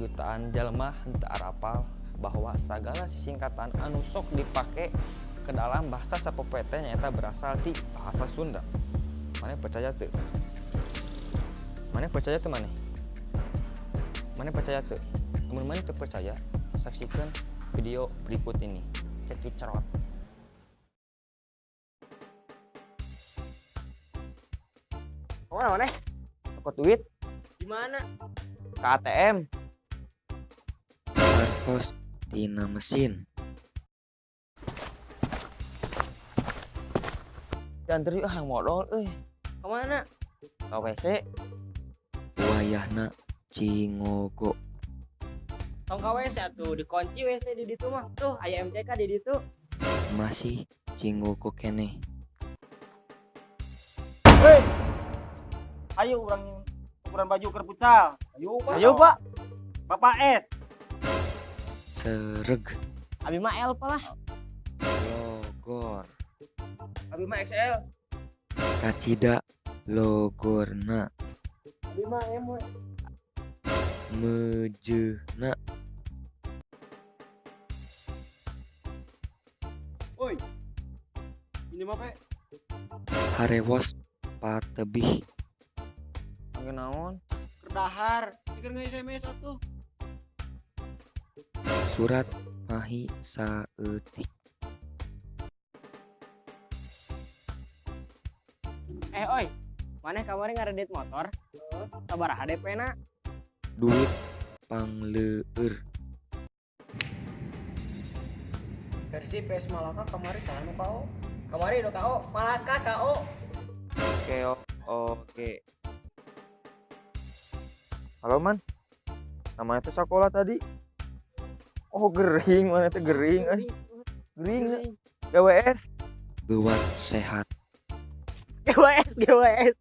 Jutaan jalma henteu arapal bahwa sagala sisingkatan anu sok dipake ke dalam bahasa sapopoe teh nyaeta berasal ti bahasa Sunda. Maneh percaya teu? Maneh percaya teu maneh? Maneh percaya teu? Lamun maneh teu percaya, saksikan video berikut ini. Cekicrot. Mana maneh? Nyokot duit. Di mana? Ke ATM. Artos tina mesin. Dianter yuk ah yang modal euy. Ke mana? Ke WC. Wayahna cingogo. Tong ka WC atuh, dikunci WC di ditu mah. Tuh aya MCK di ditu. Masih cingogo keneh. Hei. Ayo urang ukuran baju keur futsal. Ayo, Pak. Ayo, Pak. Bapak S. Sereg. Abi mah L lah. Logor. Abi mah XL. Kacida logorna. Abi mah M. Mejeuna. Oi. Pinjam apa? Harewos patebih. Angge naon? Keur dahar, keur nge-SMS atuh. Surat mahi saeutik. Oi. Maneh kamari ngaredit motor? Sabaraha DP-na? Duit pangleueur. Persib PS Malaka kamari saha nu KO? Kamari nu KO, Malaka KO. Oke, oke. Halo man, namanya tuh sekolah tadi. Oh gering, mana tuh gering, eh. Gering, GWS. Buat sehat. GWS, GWS.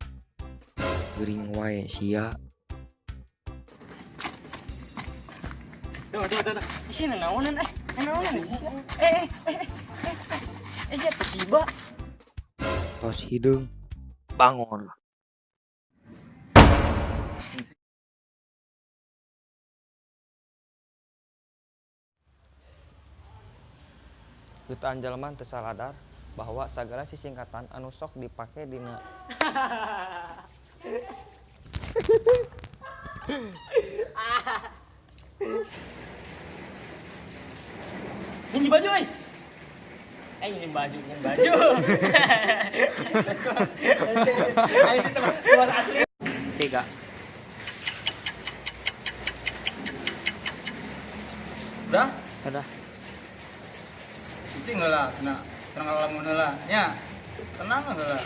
Gering wae sia. Tuh, tuh, tuh, tuh. Isi naonan eh, naonan. Sia Persiba. Tos hideung bangor. Jutaan jalma teu sadar bahwa sagala sisingkatan anu sok dipake dina Minjem baju euy. Minjem baju, minjem baju. Tiga. Udah? Udah. Cicing heula, cenah. Tenang lamun heula, nya. Tenang heula.